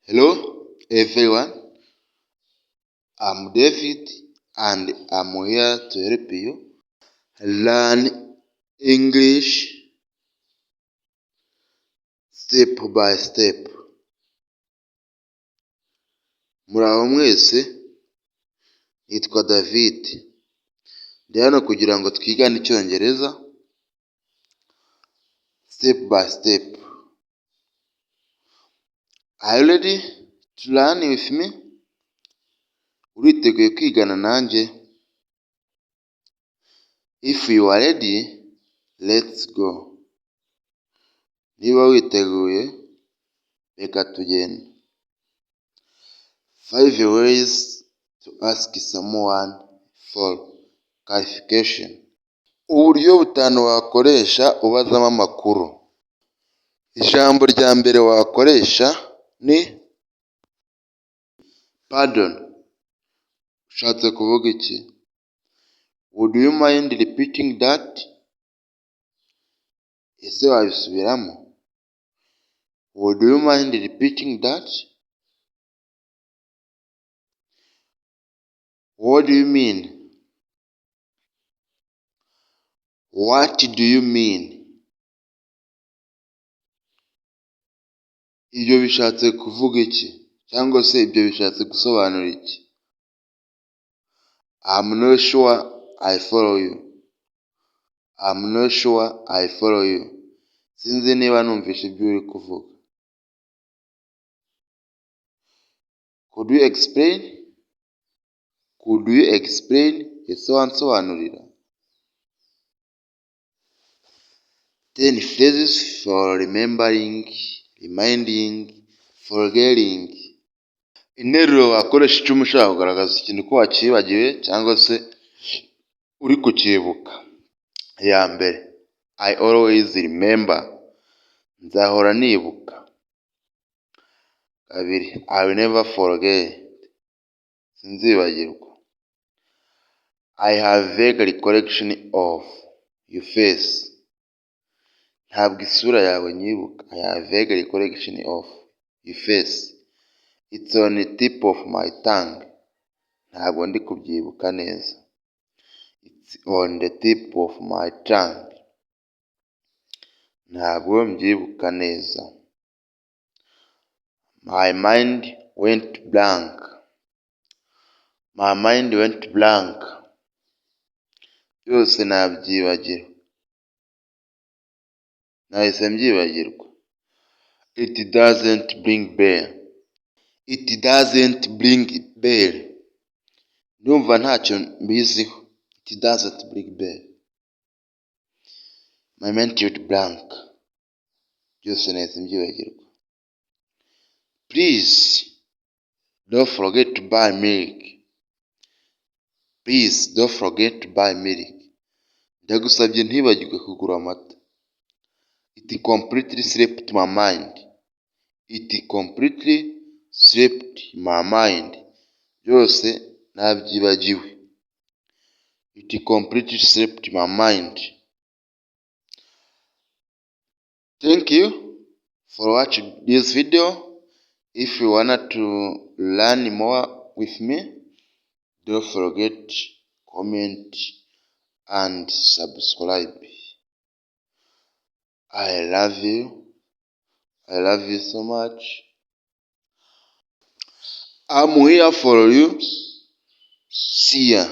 Hello everyone, I'm David and I'm here to help you learn English step by step. Muraho mwese, nitwa David. Ndi hano kugira ngo twigane Icyongereza step by step. Are you ready to learn with me? Uriteguye kwigana nanjye? If you are ready, let's go. Niba witeguye, reka tugende. Five ways to ask someone for clarification. Uburyo butanu wakoresha ubazamo amakuru. Ijambo rya mbere wakoresha ni "Pardon", ushatse kuvuga iki? Would you mind repeating that? Ese wabisubiramo? Would you mind repeating that? What do you mean? What do you mean? Ibyo bishatse kuvuga iki? Cyangwa se ibyo bishatse gusobanura iki? I'm not sure I follow you. I'm not sure I follow you. Sinzi niba numvise ibyo uri kuvuga. Could you explain? Could you explain? Ese wansobanurira? 10 phrases for remembering, reminding, forgetting. Interuro wakoresha 10 ushaka kugaragaza ikintu ko wakibagiwe cyangwa se uri kucyibuka. Iya mbere, I always remember, nzahora nibuka. Kabiri, I will never forget, sinzibagirwa. I have vague recollection of your face, ntabwo isura yawe nyibuka. I have vague recollection of your face. It's on the tip of my tongue, ntabwo ndi kubyibuka neza. It's on the tip of my tongue, ntabwo mbyibuka neza. My mind went blank, my mind went blank, byose nabyibagiwe, nahise mbyibagirwa. It doesn't ring bell, it doesn't ring bell, ndumva ntacyo mbiziho. It doesn't ring bell. My mind went blank, byose nahise mbyibagirwa. Please don't forget to buy milk, please don't forget to buy milk. Ndagusabye ntiwibagirwe kugura amata. It completely slipped my mind, it completely slipped my mind, byose nabyibagiwe. It completely slipped my mind. Thank you for watching this video. If you want to learn more with me, don't forget comment and subscribe. I love you. I love you so much. I'm here for you. See ya.